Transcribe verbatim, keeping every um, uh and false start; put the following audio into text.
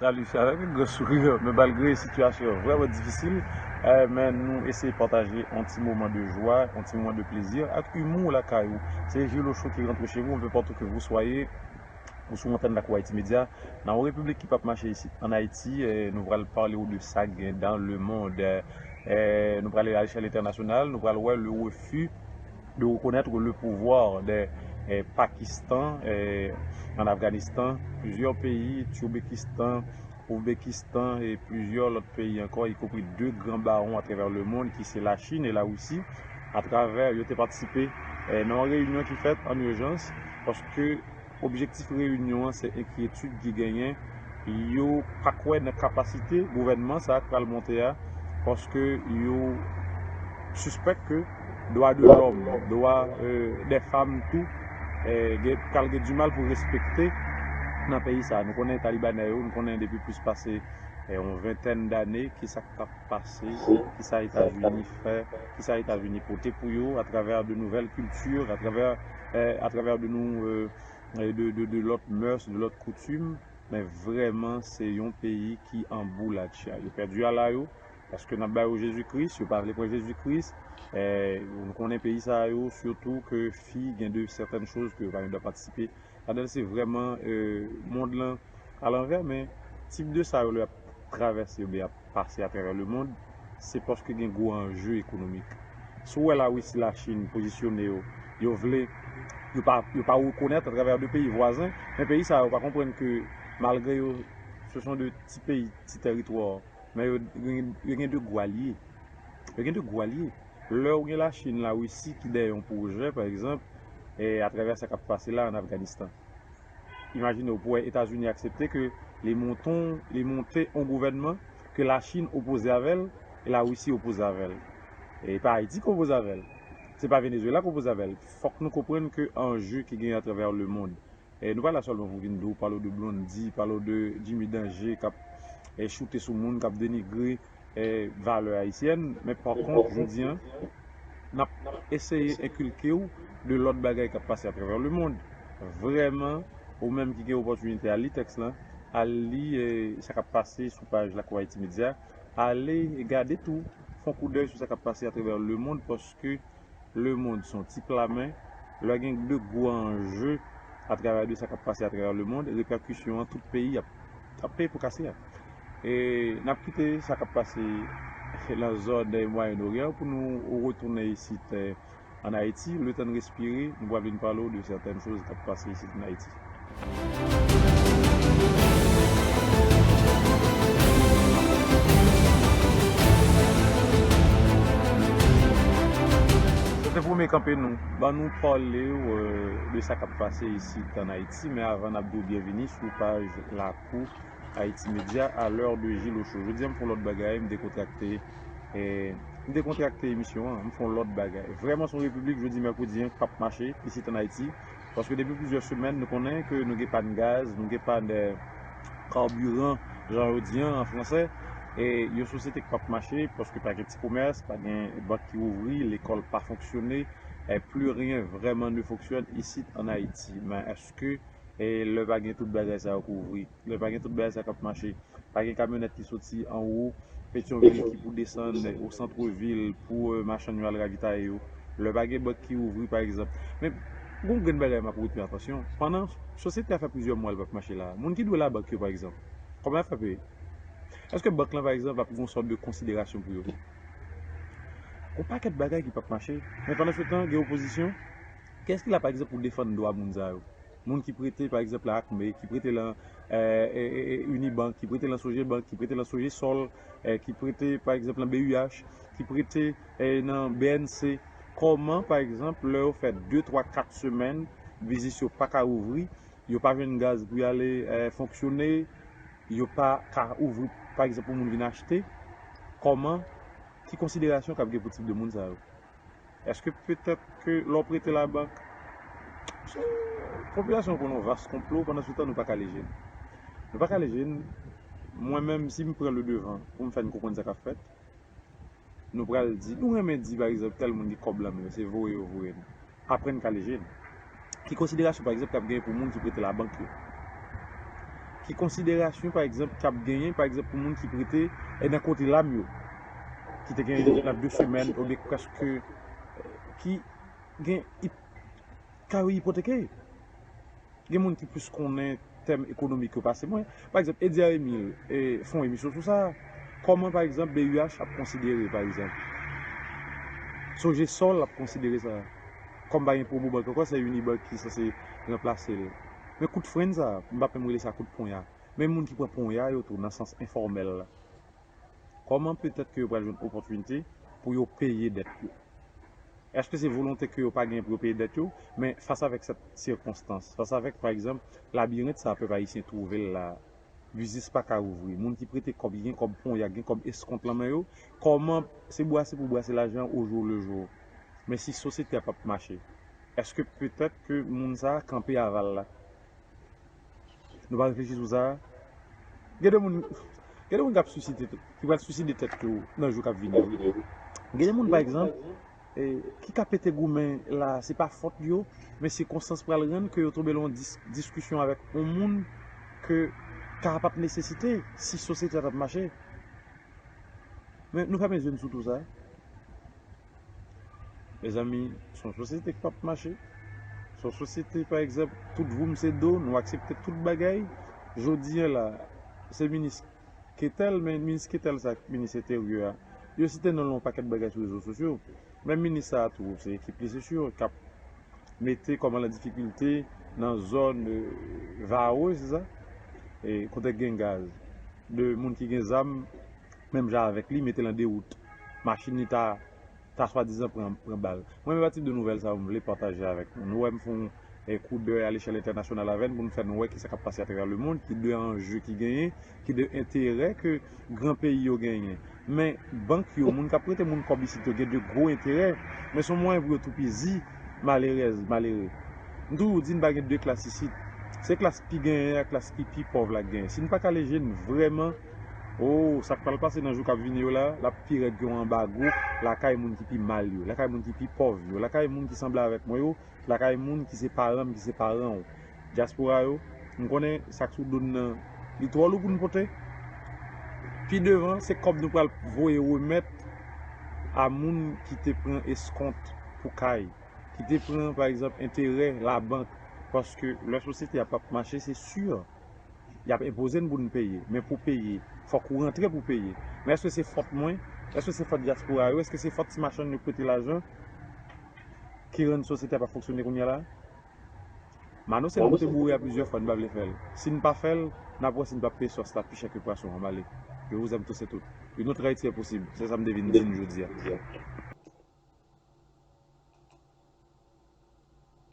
Salut, c'est avec un grand sourire, men malgre sitiyasyon an vrèman difisil, eh, men nou eseye pataje yon ti moman de jwa, yon ti moman de plezi ak imou lakay ou. Se Jules Ocho ki rantre chez vous, un peu partout que vous soyez, ou sou antèn Lakou Haïti Média. Nan yon repiblik ki p ap mache isit an Ayiti, eh, nou pral pale w de sa k gen dans le monde. Eh, nou pral ale à l'échelle internationale, nou pral wè le refus de reconnaître le pouvoir de, eh, Pakistan, eh, en Afghanistan, plusieurs pays, Turkmenistan, Ouzbekistan e plizyè lòt peyi ankò, y compris de gran bawon atravè lemonn ki se Lachin e Larisi, atravè yo te patisipe, eh, nan yon reyinyon ki fèt an ijans, paske objektif reyinyon an se enkyetid ki genyen, yo pa kwè nan kapasite gouvènman sa a k pral monte a, paske yo sispèk ke dwa de lòm, dwa, eh, dè fanm tou, eh, gen, pral gen dimal pou respekte nan peyi sa a. Nou konnen Talibanè yo, nou konnen depi plis pase, eh, yon ventèn dane, kisa k ap pase, kisa Etazini fè, kisa Etazini pote pou yo, atravè de nouvèl kilti, atravè, eh, atravè de nou, eh, de, de, de lòt mœurs, de lòt koutim, men vrèman, se yon peyi ki an boulatcha. Yo pèdi ala yo, paske n ap ba yo Jezi Kris, yo pa vle pran Jezi Kris. Eh, nou konnen peyi sa yo, sitou ke fi gen de sètèn choz ke yo pa gen dwa patisipe ladan l, se vrèman, eh, mond lan alanvè, men tip de sa yo lè y ap travèse oubyen y ap pase atravè lemonn, se paske gen gwo anje ekonomik. Si w wè Larisi, Lachin pozisyone yo, yo vle, yo pa, yo pa rekonèt atravè de peyi vwazen, men peyi sa yo pa konprann ke malgre yo, se son de ti peyi, ti tèritwa, men yo, yo gen de gwo alye. Yo gen de gwo alye. Lè w gen Lachin, Larisi ki dèyè yon pwojè, pa egzanp, eh, atravè sa k ap pase la an Afganistan. Imajine w pou wè Etazini aksepte ke li monte, li monte yon gouvènman ke Lachin opoze avè l e Larisi opoze avè l. E pa Ayiti k opoze avè l. Se pa Venezuela k opoze avè l. Fòk nou konprann ke anje ki genyen atravè lemonn. E nou pa la sèlman pou vin di w, pale w de Blondy, pale w de Jimmy Danger k ap, eh, choute sou moun, k ap denigre, eh, valè ayisyèn. Men pa kont, jodi a, n ap eseye enkilke w de lòt bagay k ap pase atravè lemonn. Vrèman, ou menm ki gen opòtinite al li tèks lan, al li, eh, sa k ap pase sou paj Lakou Haïti Média, ale gade tou, fè yon koudèy sou sa k ap pase atravè lemonn, paske lemonn se yon ti pla, men lè gen de gwo anje atravè de sa k ap pase atravè lemonn, repèkisyon an, tout peyi ap, ap peye pou kase a. E n ap kite sa k ap pase nan zòn Mwayen Oryan pou nou retounen isit, eh, an Ayiti. Letan n respire, nou pral vin pale w de sètèn choz k ap pase isit an Ayiti. Se te premye kanpe nou. Ban nou pale w, eh, de sa k ap pase isit an Ayiti, men avan n ap di w byenvini sou paj Lakou Haïti Média, à l'heure de Gilles Ocho. Jodi a, m fè yon lòt bagay, m dekontrakte, eh, m dekontrakte emisyon an, m fè yon lòt bagay. Vrèman, se yon repiblik, jodi mèkredi an, k p ap mache isit an Ayiti. Paske depi plizyè semèn, nou konnen ke nou gen pàn gaz, nou gen pàn, eh, karbiran, jan yo di an, an fransè. E yon sosyete k p ap mache, paske pa gen ti komès, pa gen bank ki ouvri, lekòl pa fonksyone, eh, plus rien vraiment ne fonctionne ici en Haïti. Men èske, eh, lè pa gen tout bagay sa yo k ouvri, lè pa gen tout bagay sa k ap mache, pa gen kamyonèt ki soti anwo Petyonvil ki pou desann o santrevil pou, eh, machann yo al ravitaye yo. Lè pa gen bank ki ouvri, pa egzanp. Men, gon grenn bagay m ap retni atansyon. Pandan sosyete a fè plizyè mwa l p ap mache la, moun ki dwe labank yo, pa egzanp, kòman y ap fè peye? Èske bank lan, pa egzanp, ap gen yon sòt de konsiderasyon pou yo? Gon pakèt bagay ki p ap mache. Men pandan se tan, gen opozisyon. Kiyès ki la, pa egzanp, pou defann dwa moun sa yo? Moun ki prete, pa egzanp, la Acme, ki prete lan, eh, eh, eh, eh, Unibank, ki prete lan Sogebank, ki prete lan Sogesol, eh, ki prete, pa egzanp, lan B U H, ki prete, eh, nan B N C. Kòman, pa egzanp, lè yo fè de, twa, kat semèn, biznis yo pa ka ouvri, yo pa jwenn gaz pou y ale, eh, fonksyone, yo pa ka ouvri, pa egzanp, pou moun vin achte, kòman, ki konsiderasyon k ap gen pou tip de moun sa yo? Èske petèt ke lè w prete labank, se popilasyon an konn yon vas konplo, pandan se tan nou pa kale je n. Nou pa kale je n, mwen menm, si m pran le devan pou m fè n konprann sa k ap fèt, nou pral di, nou renmen di, pa egzanp, tèl moun gen kòb lan men yo, se voye yo voye n. Aprann kale je n. Ki konsiderasyon, pa egzanp, k ap genyen pou moun ki prete labank yo? Ki konsiderasyon, pa egzanp, k ap genyen, pa egzanp, pou moun ki prete e nan kote lam yo, ki te gen nan de semèn oubyen prèske, ki gen ip- kay yo ipoteke. Gen moun ki plis konnen tèm ekonomik yo pase mwen. Pa egzanp, Edya Emil e, fè yon emisyon sou sa. Kòman, pa egzanp, B U H ap konsidere, pa egzanp, Sogesol ap konsidere sa. Kòm pa gen pwomo bank ankò, se Unibank ki sanse ranplase l. Men kout fren sa, m p ap menm rele sa kout ponya. Men moun ki pran ponya yo tou nan sans enfòmèl la. Kòman petèt ke yo pral jwenn opòtinite pou yo peye dèt yo? Èske se volonte ke yo pa gen pou yo peye dèt yo? Men fas avèk sèt sikonstans, fas avèk, pa egzanp, labirent sa pèp ayisyen twouve l la, biznis pa ka ouvri, moun ki prete kòb, ki gen kòb ponya, gen kòb eskont lan men yo, kòman se bwase pou bwase lajan o jou le jou? Men si sosyete a p ap mache, èske petèt ke moun sa a kanpe aval la? Nou pa reflechi sou sa? Gen de moun, gen de moun k ap siside, ki pral siside tèt yo nan jou k ap vini yo. Gen de moun, pa egzanp, e, ki ka pete goumen la, se pa fòt yo, men sikonstans pral rann ke yo tonbe nan yon dis- diskisyon avèk yon moun ke ka p ap nesesite si sosyete a t ap mache. Men nou fèmen je n sou tou sa. Mezanmi, se yon sosyete k p ap mache. Se yon sosyete, pa egzanp, tout voum se do, nou aksepte tout bagay. Jodi a la, se minis Ketèl, men minis Ketèl sa, minis enteryè a, yo site non l nan yon pakèt bagay sou rezo sosyo. Menm minis sa a tou, se ekip li, se si, k ap mete kòman lan difikilte nan zòn, e, Vao, se sa? E, kote gen gaz. De moun ki gen zam, menm jan avèk li, mete l an dewout. Machin li ta, ta swadizan pran, pran bal. Mwen, men pa tip de nouvèl sa yo m vle pataje avèk nou. Nou wè m fè yon, e, koudèy alechèl entènasyonal avè n pou n fè nou wè kisa k ap pase atravè lemonn, ki de anje ki genyen, ki de enterè ke gran peyi yo genyen. Men bank yo, moun k ap prete moun kòb isit yo gen de gwo enterè, men se yon mwayen pou yo toupizi malerèz, malere. M toujou di n pa gen de klas isit. Se klas ki genyen ak klas ki pi pòv la k genyen. Si n pa kale je n vrèman, o, sa k pral pase nan jou k ap vini yo la, l ap pi rèd ke yon anbago lakay moun ki pi mal yo, lakay moun ki pi pòv yo, lakay moun ki sanble avèk mwen yo, lakay moun ki se paran m, ki se paran w. Dyaspora yo, m konnen sa k sou do n nan, li twò lou pou n pote. Pi devan, se kòb nou pral voye remèt a moun ki te pran eskont pou kay, ki te pran, pa egzanp, enterè labank. Paske lè sosyete a p ap mache, se si y ap enpoze n pou n peye. Men pou peye, fòk ou rantre pou peye. Men èske se fòt mwen? Èske se fòt dyaspora yo? Èske se fòt ti machann yo k prete lajan ki rann sosyete a p ap fonksyone kounye a la? Mano se nou te boure a plizyè fwa, n pa vle fè l. Si n pa fè l, n ap wè si n p ap peye sòs la pi chè ke pwason an. Anbale. Je vous aime tous et toutes. Une autre Haïti est possible. Se sa m te vin di n jodi a.